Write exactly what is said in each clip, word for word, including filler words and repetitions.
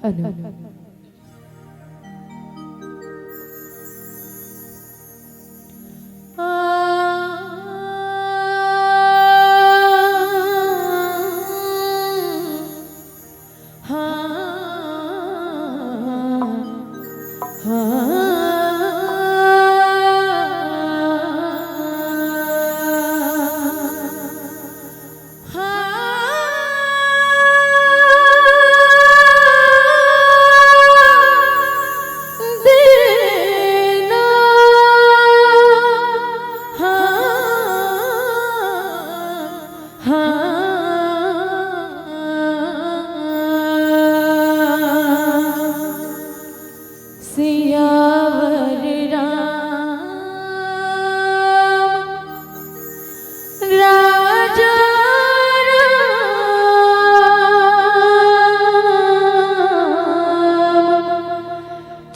Hello. सियावर राम राजा राम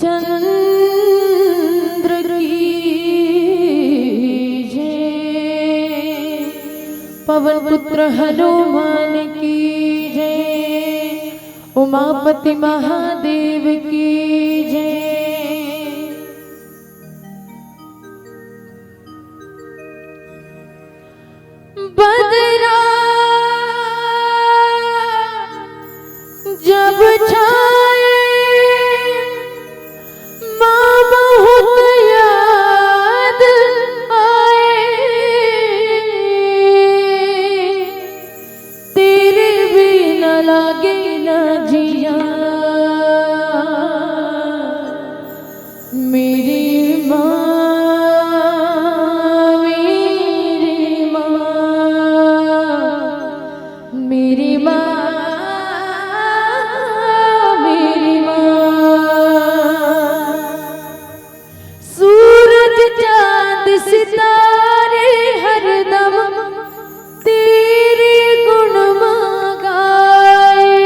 चंद्र की जय। पवन पुत्र हनुमान की जय। उमापति महादेव की जय। बदरा जब छाए माँ बहुत याद आए। तेरे बिना लागे ना जिया। मेरी माँ, मेरी माँ, मेरी माँ, मेरी माँ। सूरज चांद सितारे हरदम तेरे गुण गाए।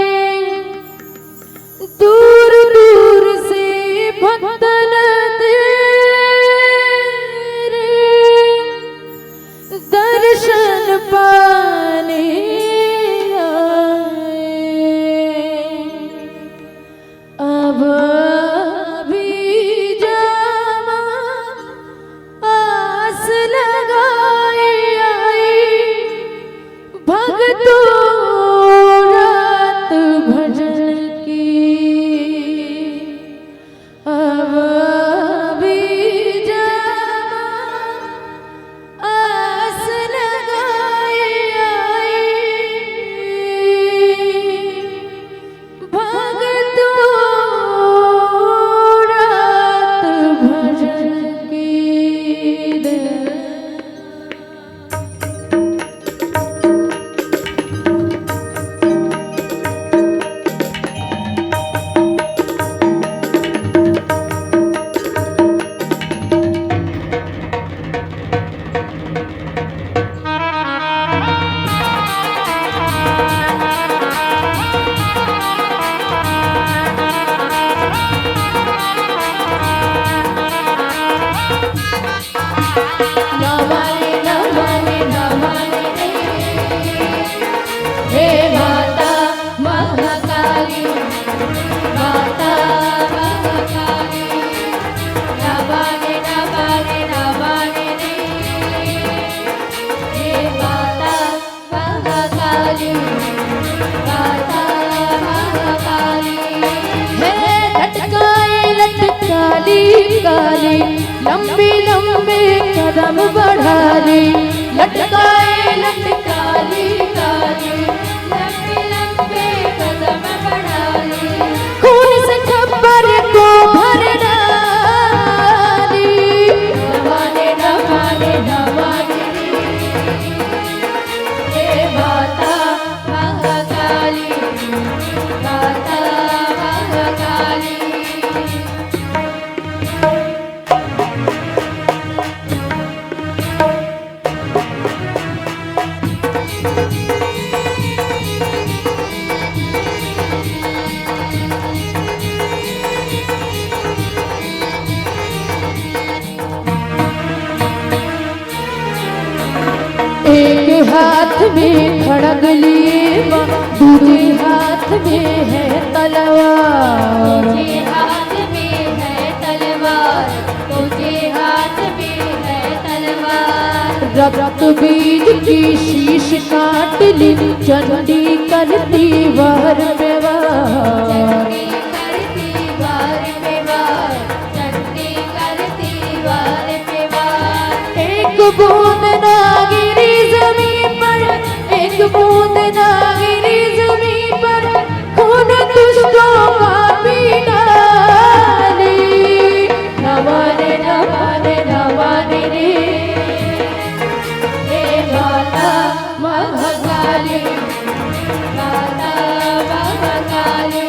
काली, लंबे लंबे कदम बढ़ा ली, लटकाए लटकाली काली, लंबे लंबे कदम बढ़ा ली। खून से छप्पर को भर डाली। नवाने नवाने नवाने रे, हे माता महाकाली, माता महाकाली। एक हाथ में खड़ग लिए बा, दूजे हाथ में है तलवार। दूजे हाथ में है तलवार, दूजे हाथ में है तलवार। रक्त बीज की शीश काट ली, चंडी करती वार पे वार। चंडी करती वार पे वार, चंडी करती वार पे वार। एक बूंद ना गिरी जमीन पर, एक बूंद ना गिरी जमीन पर, खून दुष्टों का पी डाली। नवाने नवाने नवाने रे, हे माता महाकाली, माता महाकाली।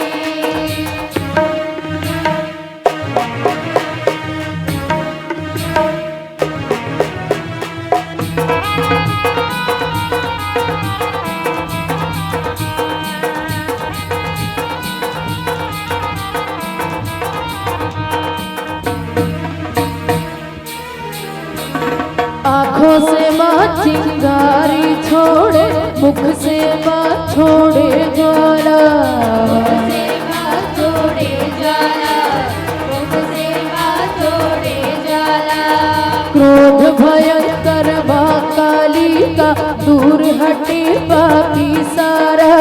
आंखों से माँ चिंगारी छोड़े, मुख से माँ छोड़े ज्वाला। मुख से माँ छोड़े ज्वाला, मुख से माँ छोड़े ज्वाला। क्रोध भयंकर माँ काली का, दूर हटे पापी सारा।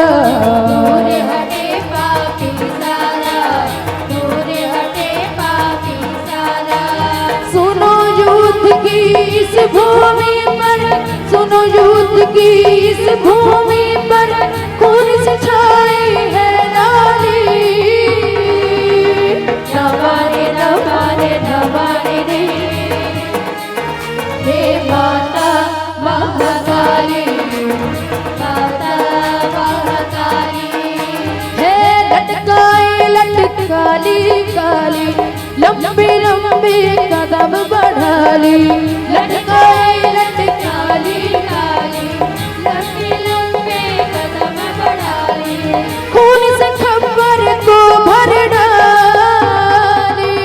दूर हटे पापी सारा, दूर हटे पापी सारा। सुनो युद्ध की इस भूमि पर, सुनो युद्ध की इस भूमि पर, खून से छाई है नाली। नवाने नवाने नवाने रे, हे माता महाकाली, माता महाकाली। हे लटकाए लटकाली काली, लंबे लंबे कदम बढ़ा ली। लटकाए लटकाली काली, लंबे लंबे कदम बढ़ा ली। खून से छप्पर को भर डाली।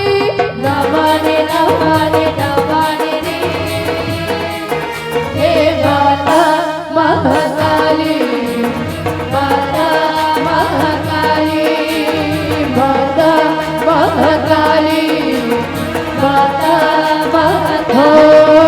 नवाने नवाने नवाने रे, हे माता महाकाली, माता महाकाली, माता महाकाली, माता महाकाली।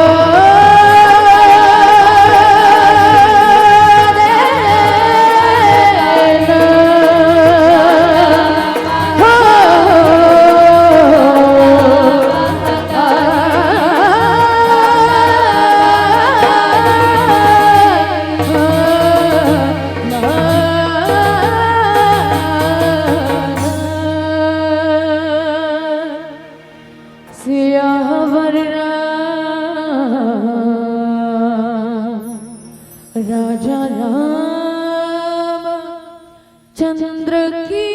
सियावर राम, राजा राम चंद्र की